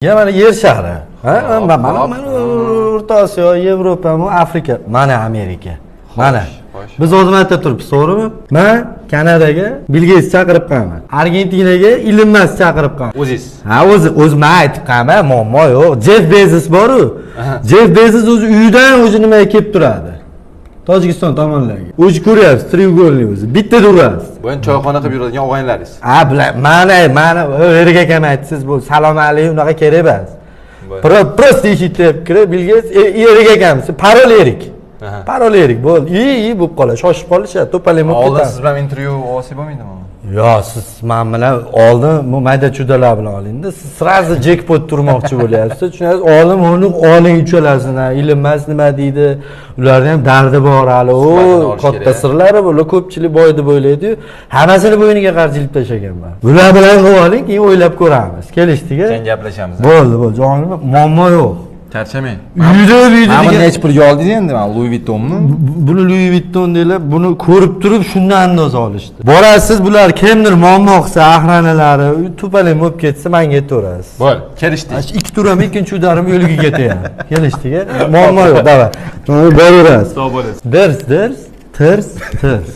Ya mana Yer shari. Ha, mana O'rta Osiyo, Yevropa, Afrika, mana Amerika. Mana. Biz hozir mana yerda turibmiz, to'g'rimi? Man Kanadaga Bill Gates chaqirib qo'yaman. Argentinaga Ilon Musk chaqirib qo'yaman. O'zingiz. Ha, o'zi man aytib qo'yaman, muammo yo'q. Jeff Bezos bor-u. Jeff Bezos o'zi uyidan o'zi nimaga kelib turadi? Tojikiston tomonlarga. O'zi ko'ryapsiz, треугольный o'zi. Bittada urasiz. Bu endi choyxona qilib yuradigan og'aynilaringiz. Ha, bular mana Erik akam aytsiz, bu salom alik unaqa kerak emas. Просто eshikda kirib Bill Gates, Erik akamiz, parol Erik. Parol Erik bo'ldi. I bo'lib qoladi, shoshib qolishadi, to'palik bo'lib Oldin ketadi. siz bilan intervyu olsak bo'lmaydimi? Yo, siz men bilan oldin bu mayda chuydalar bilan olingda, siz сразу jekpot turmoqchi bo'lyapsiz. Tushunasiz? Olim uni oling uchalasini, Ilon Musk nima deydi? Ularni ham dardi bor hali. U Suhbatini olish katta kerak. sirlari bular, ko'pchilik boy deb o'ylaydi-yu, hammasini bo'yniga qarshi ilib tashlaganman. Bular bilan qilib oling, keyin o'ylab ko'ramiz. Kelishdik-a? Keyin gaplashamiz. Bo'ldi, bo'ldi. Jonim, muammo yo'q. Charchamang. Uyda uyda Mana buni degan nechi pulga oldingiz endi? Mana Louis Vuittonni? Buni Louis Vuitton deylar, buni ko'rib turib shundan andoza olishdi. Borasiz, bular kimdir muammo qilsa, охрана lari tupalik bo'lib ketsa, menga aytaverasiz. Bo'l, kelishdik. Mana shu ikki turam, ikkinchi удар im yo'liga ketyapti. Kelishdik, a? Muammo yo'q, давай. Boraverasiz. Sog' bo'lasiz. Ders, ders, tirs, tirs.